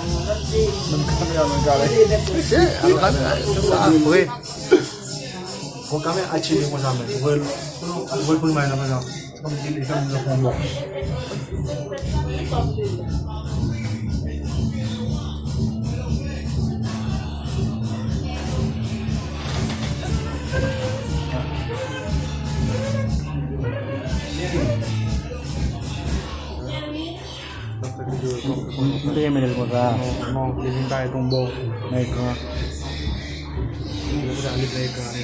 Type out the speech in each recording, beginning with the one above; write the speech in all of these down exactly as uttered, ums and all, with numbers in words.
Menm kamera mwen gade. Mesye, alo kamera, se sa vre. Bon, kamera atire konsa, men. Ou wè l, ou wè l pran imaj la konsa. Se kòmsi li fè moun nan fè yon lòt. M te renmen lè l konsa. Non, non, li vin parèt yon bò nan ekran. Li vin parèt nan ekran, wi.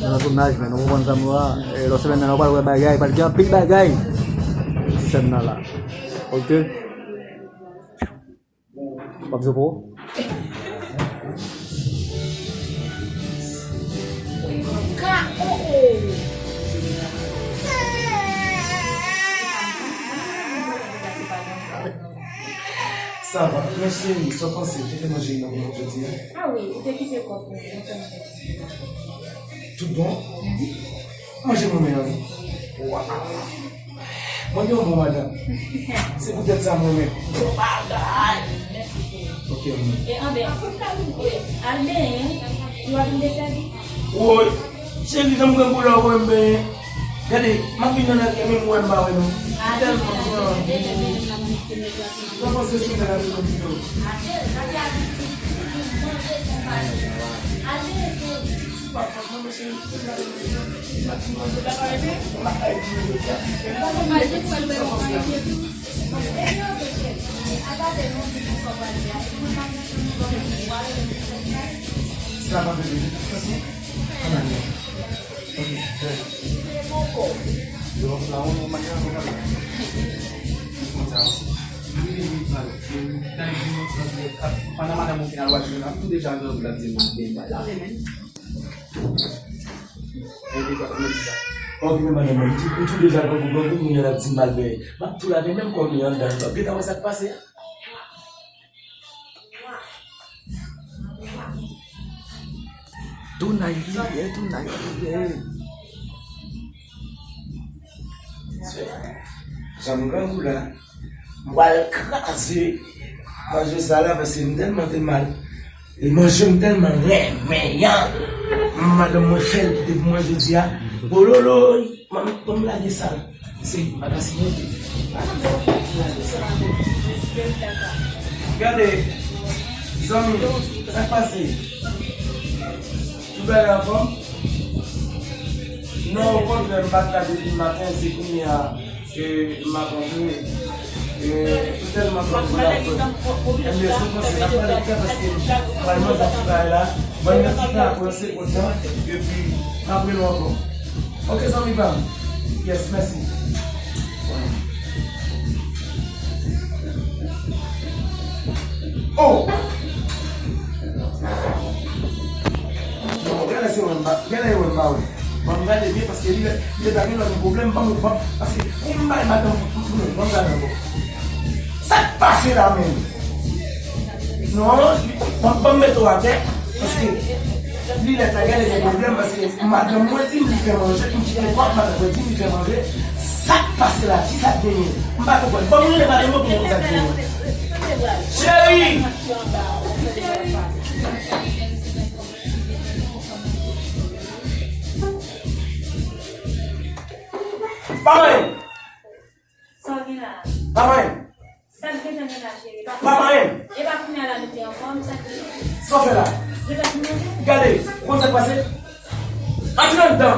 Nan tounaj, men, nou konprann sa m di a. E, lòt semèn nan, nou pral wè bagay, pral gen anpil bagay. Sèn nan la. Oke? W ap zo pou ou? Sa va, men cheri, sa w panse? Ou te fè manje nan jodi a? Ah wi, ou te kite kòk mwen, mwen fè manje. Tout bon? Manje mwen menm. Waw. Mwen gen yon bon madanm. Se poutèt sa mwen menm. Bon bagay. Mèsi cheri. Ok, mwen. E anben, e al benyen, wi. Ou ap vin desèvi? Woy, cheri, jan m grangou la, ou wè m benyen. Gade, m ap vin nan nèt, menm wè m pa wè nou. Tèlman pran. Sa panse sou mè la, nou konn di yo. Sa va bebe, de tout fason, ann ale. Ok, bèl. Yo, la, on, on, madan, on, madan. Pandan madanm ou fin al wè, ap tou deja grangou, l ap di m ap byen bay. Lave men. Enben, sa, kòman di sa? Ok, men madanm, m tou, m tou deja grangou, grangou, kounye a l ap di m al benyen. M ap tou lave menm kò m li anndan. Ou gentan wè sa k pase a? Tou naj li ye, tou naj li ye. Jan m grangou la, m pral kraze manje sa la paske m tèlman te mal. E manje m tèlman renmen an. Madanm mwen fè l kite pou mwen jodi a. Bololoy, ban m lage sa. Se madanm si mwen. Gade, zanmi, sa k pase? Tout bagay anfòm? Non, okontrè, m pa t la depi maten, se kounye a. E, m ap antre. E, toutèlman kontan pou la fè. Ebyen, sou konse, n ap pale pita paske m pral manje yon ti bagay la. Ban m yon ti tan apre yon segonn tan, epi m ap rele w ankò. Ok, zanmi pa m. Yes, mèsi. Oh! Non, genlè se mwen, m pa, genlè e mwen m pa wè. Ban m gade byen, paske li, li ta gen lòt pwoblèm, ban m, ban m, paske pou m bay madanm, non, ban m gade ankò. Sa k pase la menm? Non, li, ban, ban m mete w atè, paske li lè ta genlè gen pwoblèm, paske madanm mwen di m li fè manje, m kite kòk, madanm mwen di m li fè manje. Sa k pase la? Kisa k genyen? M pa konprann. Ban m rele madanm mwen pou m konn sa k genyen. Cheri! Pa manyen! Sa w gen la? Pa manyen! Sa k gentan gen la, cheri? Pa manyen! E pa kounye a la nou te anfòm, sa k genyen? Sa w fè la? Gentan fin manje? Gade, ou konn sa k pase? Antre anndan!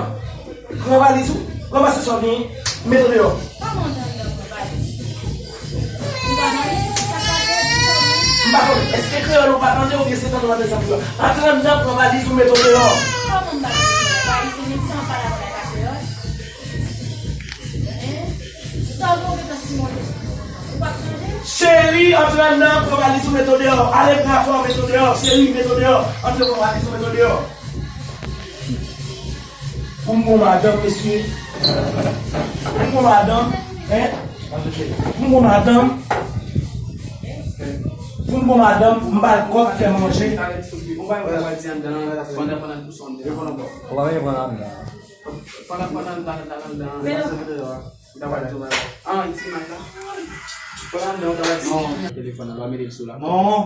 Pran valiz ou, ranmase sa w genyen, mete w deyò. Kòman antre anndan pran valiz? M pa konnen, èske kreyòl ou pa tande oubyen se tande w pa tande sa m di w la? Antre anndan, pran valiz ou, mete w deyò. Kòman m pa tande? Ou pa ayisyen, menm jan w pale avè w la, e pa kreyòl? Hein? Sa w gen yon referans sou mwen, ou p ap chanje? Cheri, antre anndan, pran valiz ou, mete w deyò. Ale, pran afè w, mete w deyò. Cheri, mete w deyò. Antre, pran valiz ou, mete w deyò. Pou m gon madanm, mesye. Pou m gon madanm, hein? Pou m gon madanm. Pou m gon madanm, m ba l kòb, fè manje. Ou pa wè, ou pa di anndan, pandan, pandan tout sa anndan. Ou pa vle pran anndan. Pandan, pandan, pandan, pandan anndan. Ou ta pral di w bagay. Ah, ti may la. Pandan anndan, ou ta pral di. Non. Telefòn nan, pa mete l sou la. Non.